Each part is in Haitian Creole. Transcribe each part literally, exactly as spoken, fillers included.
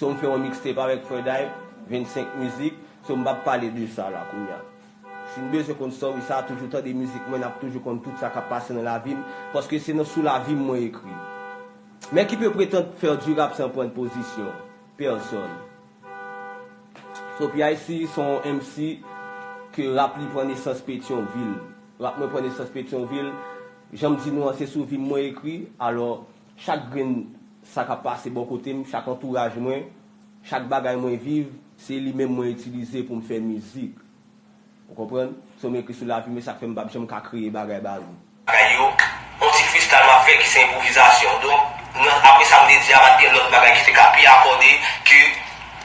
So m fè yon mixtape avèk Fred Hype, vennsenk mizik. So m p ap pale de sa la kounye a. Si n bezwen konn story sa, toujou tande mizik mwen, n ap toujou konn tout sa k ap pase nan lavi m, paske se nan sou lavi m mwen ekri. Men ki pe pretann fè du rap san pran pozisyon? Pèsòn. So P I C se yon M C ke rap li pran nesans Petyonvil. Rap mwen pran nesans Petyonvil. Jan m di nou an, se sou vi m mwen ekri. Alò, chak grenn sa k ap pase bò kote m, chak antouraj mwen, chak bagay mwen viv, se li menm mwen itilize pou m fè mizik. Ou konprann? So m ekri sou lavi m, e sa k fè m p ap janm ka kreye bagay ba nou. Bagay yo, yon ti freestyle m ap fè ki se enpwovizasyon. Donk, nan, apre sa m te di a, pa t gen lòt bagay ki te ka pi akòde ke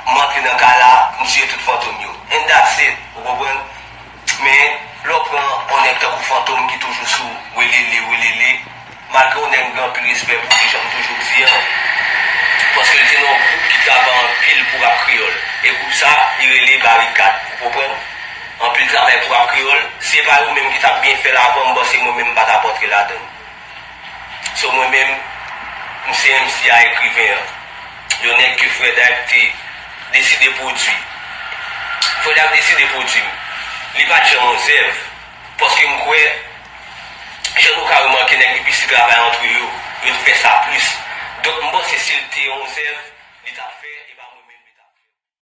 m antre nan kay la, m tiye tout fantom yo. And that's it, ou konprann? Men, lè w pran yon nèg tankou Fantom ki toujou sou welele, welele, malgre yon nèg m gen anpil respè pou li, jan m toujou di an, paske l te nan yon gwoup ki travay anpil pou rap kreyòl. E gwoup sa, li rele Barikad, ou konprann? Anpil travay pou rap kreyòl. Si se pa yo menm ki t ap byen fè l avan m, bon, se mwen menm m pa t ap antre ladan l. So mwen menm, m se M C a, ekriven an. Yon nèg ke Fred Hype te deside pwodui. Fred Hype deside pwodui m. Li pa t janm yon zèv. Paske m kwè, jan nou ka remake nèg B P C travay antre yo, yo t fè sa plis. Donk m panse si l te yon zèv, li t ap fè, e pa